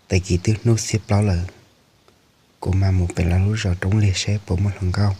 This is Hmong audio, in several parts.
Tag kis twb hnub xiab plaub lawm, kuv mam mus pem lawv lub zos Roob Liag seb puas muaj hluas nkauj.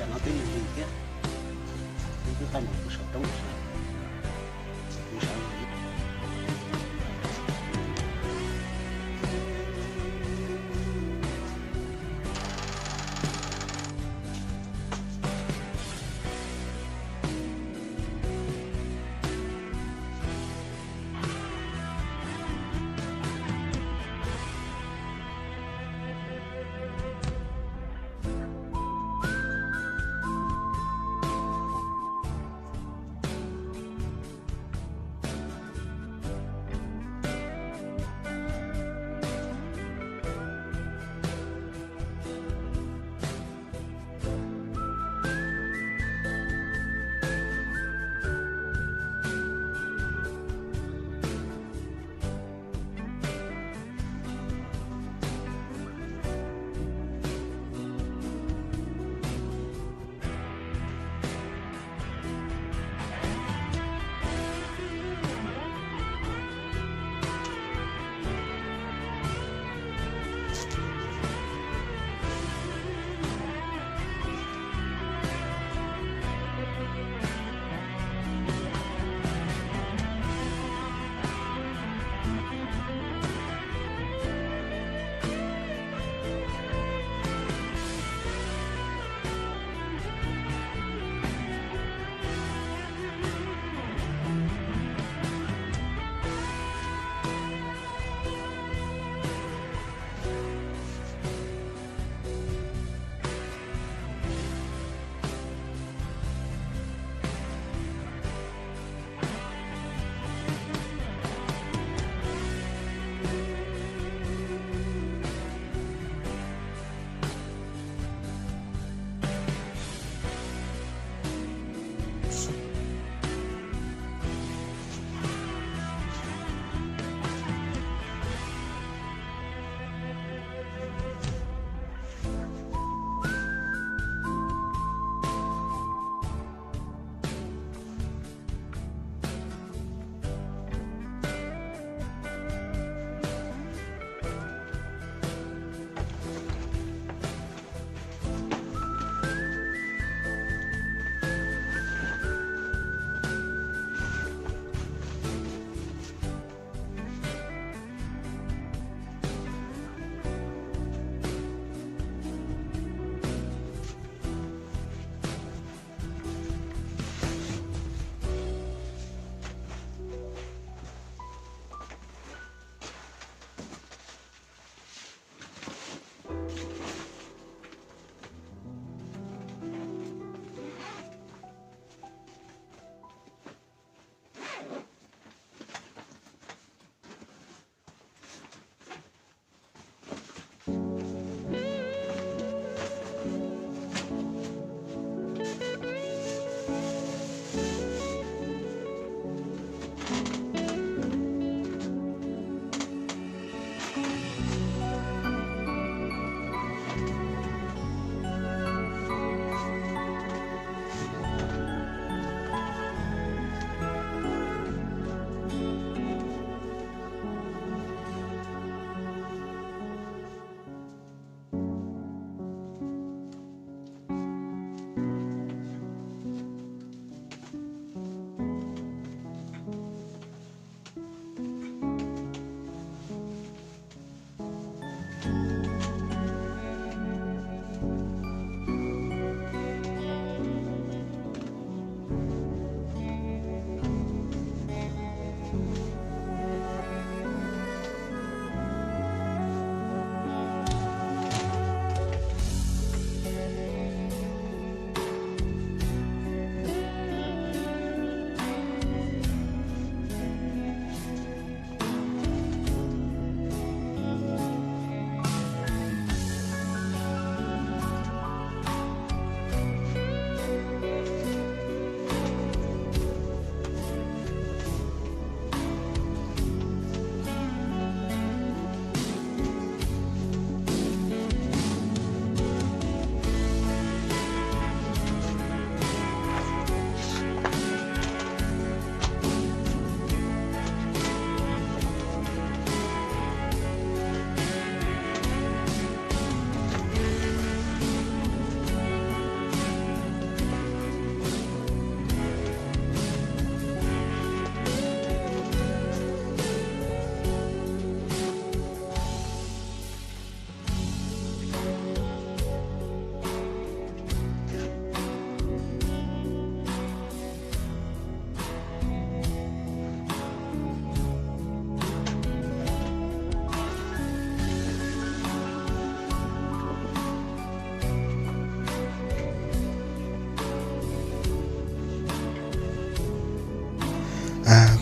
Tsam no twb lig lig thiab, twb twb qaij mus kuv saum roob saud.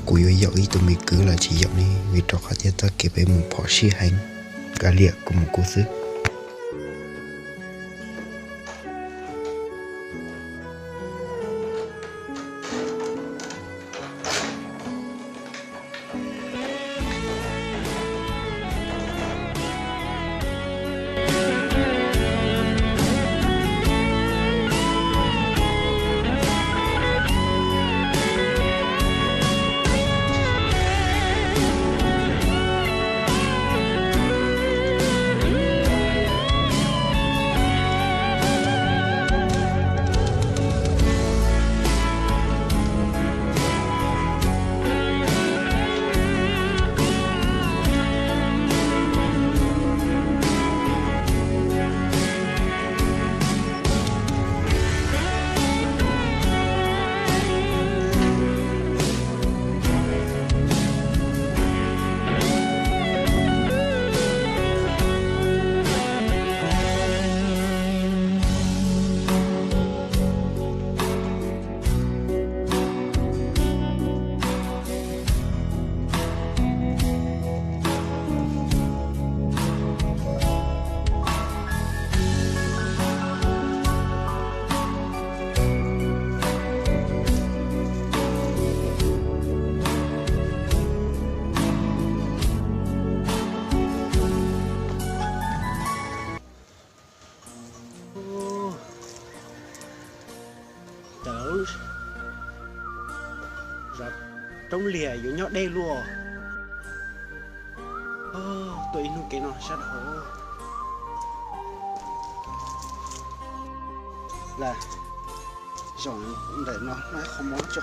Kuv yuav yaum ib tug me kwv los tsis yaum ne, vim rau qhov tias txoj kev peb mus phom sij heev, kav liam kuv mus kuv xwb. Cov zos roob liag yuav nyob deb luaj. Tuaj ib hnub kev no sab dhau. Lam zaum ntawm no hnav qhov mov tso.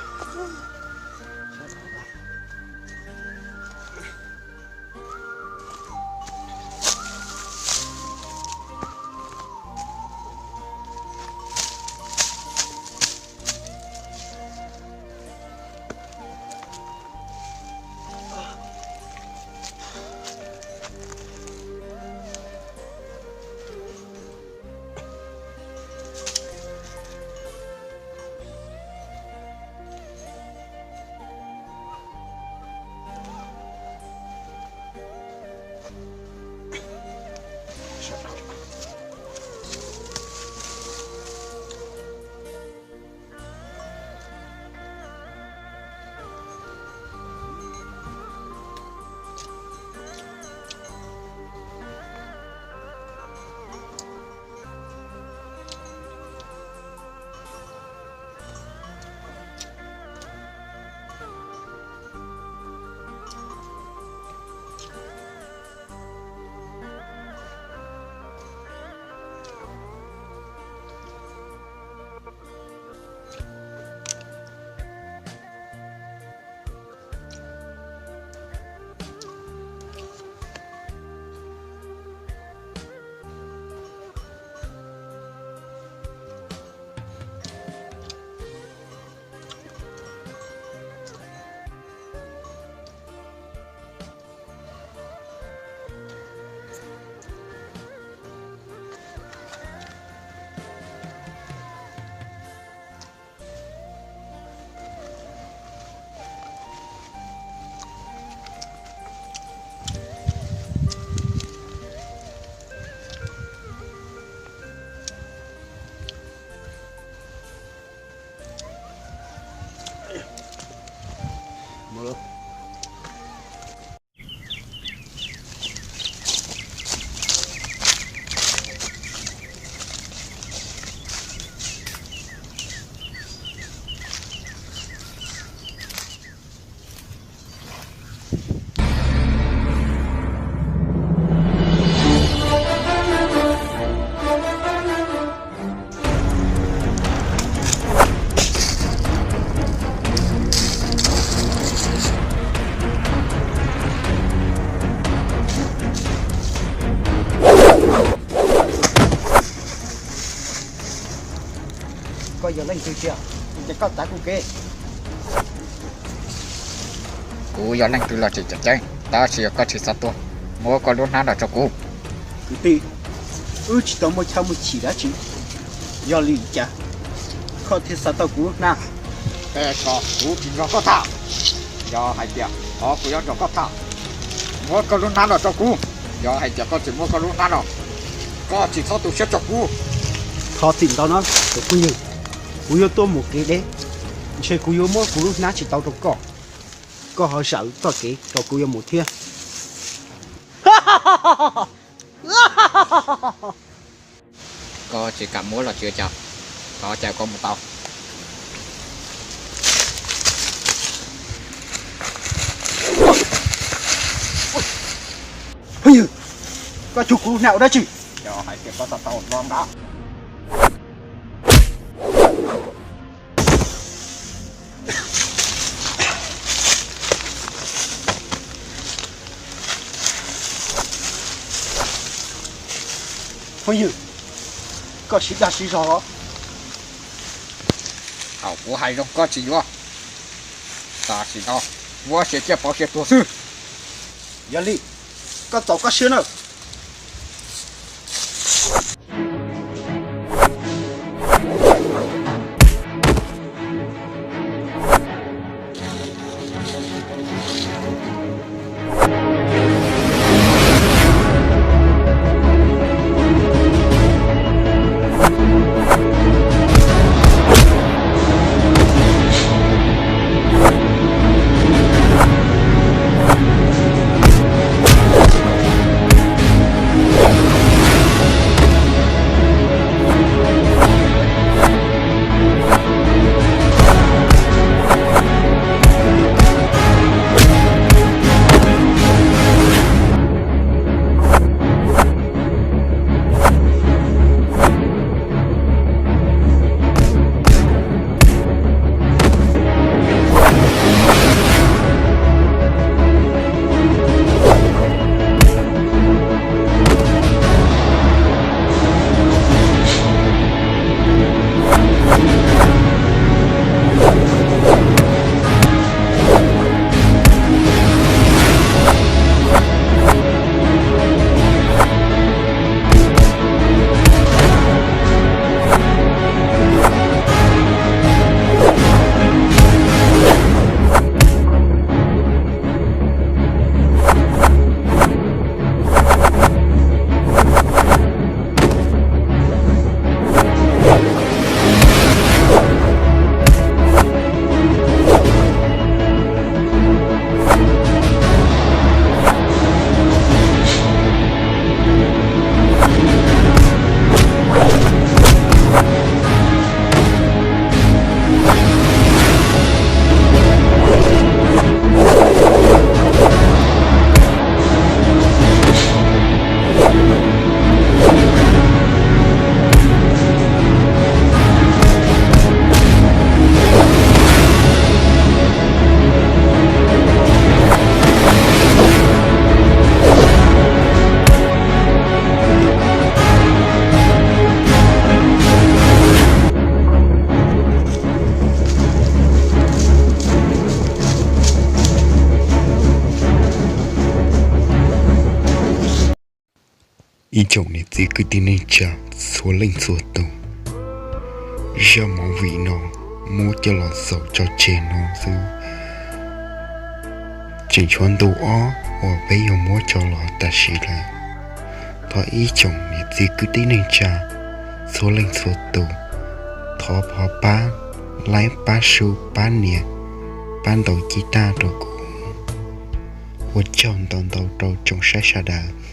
Koj yog leej twg tiag, es koj tav kuv kev? Kuv yog leej twg los tsis tseem ceeb, tab sis yog koj tsis xav tuag, muab koj lub hnab no rau kuv. Kwv tij, wb tsis tau muaj chaw muaj chim dab tsi, yog li cas koj thiaj xav tau kuv lub hnab? Tej zaum kuv tsis nrog koj tham. Yog hais tias thov kuv yuav nrog koj tham, muab koj lub hnab no rau kuv. Yog hais tias koj tsis muab koj lub hnab no, koj tsis txhob tu siab rau kuv. Thov txim ntau na tus phooj ywg, kuv yuav tuaj mus kev deb, ntshe kuv yuav muab kuv lub hnab tsis tau rau koj. Koj ho zawm txoj kev rau kuv yuav mus thiab. Koj tsis kam muab los tsis ua cas, thov caw koj mus tau. Phooj ywg, koj cug kuv hnab ua dab tsi? Yog hais tias koj tau tau los ntawd. Phooj ywg, koj siv dag siv zog los? Thaum kuv hais zoo koj tsis yuav, tam sim no muab sia ciaj pauv sia tuag xwb. Yog li, koj txaus koj siab na. Ib tsoom niam txiv kwv tij neej tsa txhua leej txhua tus, zaj movie no muab coj los xaus tso tseg no xwb. Tseem tshuav ntu ob uas peb yuav muab tso los tam sim lawm. Thov ib tsoom niam txiv kwv tij neej tsa txhua leej txhua tus, thov pab like, pab sub, pab nias, pab ntaus cib tag rau kuv. Ua tsaug ntau ntau rau tsoom saib sawv daws.